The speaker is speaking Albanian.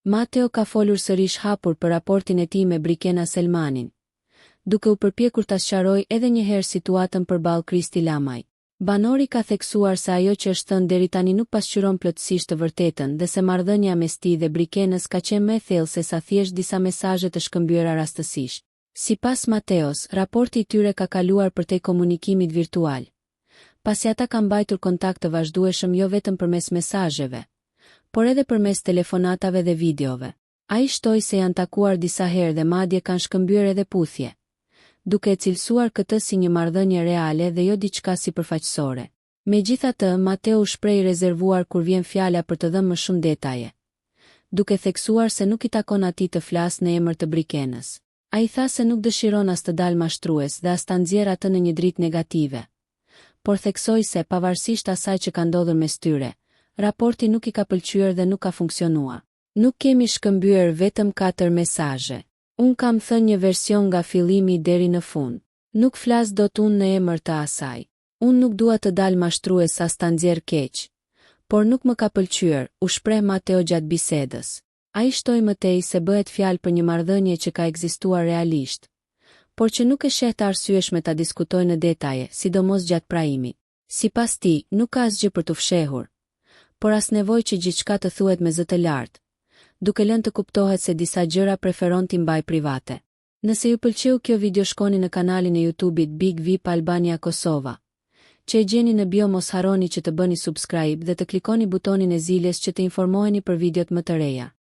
Mateo ka folur sërish hapur për raportin e tij me Brikena Selmanin, duke u përpjekur ta sqarojë edhe një herë situatën përballë Kristi Lamajt. Banori ka theksuar se ajo që është thënë deri tani nuk pasqyron plotësisht të vërtetën dhe se marrëdhënia mes tij dhe Brikenës ka qenë më e thellë sesa thjesht disa mesazhe të shkëmbyera rastësisht. Sipas Mateos, raporti i tyre ka kaluar përtej komunikimit virtual, pasi ata kanë mbajtur kontakt të vazhdueshëm jo vetëm përmes mesazheve, por edhe përmes telefonatave dhe videove. Ai shtoi se janë takuar disa herë dhe madje kanë shkëmbyer edhe puthje, duke e cilësuar këtë si një marrëdhënie reale dhe jo diçka sipërfaqësore. Megjithatë, Mateo u shpreh i rezervuar kur vjen fjala për të dhënë më shumë detaje, duke theksuar se nuk i takon atij të flasë në emër të Brikenës. Ai tha se nuk dëshiron as të dalë mashtrues dhe as ta nxjerrë atë në një dritë negative, por theksoi se, pavarësisht asaj që ka ndodhur mes tyre, raporti nuk i ka pëlqyer dhe nuk ka funksionuar. Nuk kemi shkëmbyer vetëm katër mesazhe. Unë kam thënë një version nga fillimi deri në fund. Nuk flas dot unë në emër të asaj. Unë nuk dua të dal mashtrues as ta nxjerr keq, por nuk më ka pëlqyer, u shpreh Mateo gjatë bisedës. Ai shtoi më tej se bëhet fjalë për një marrëdhënie që ka ekzistuar realisht, por që nuk e sheh të arsyeshme ta diskutojë në detaje, sidomos gjatë prajmit. Sipas tij, nuk ka asgjë për t'u fshehur, por as nevojë që gjithçka të thuhet me zë të lartë, duke lënë të kuptohet se disa gjëra preferon t'i mbajë private. Nëse ju pëlqeu kjo video shkoni në kanalin e YouTube-it Big Vip Albania Kosova, që e gjeni në bio mos harroni që të bëni subscribe dhe të klikoni butonin e ziles që të informoheni për videot më të reja.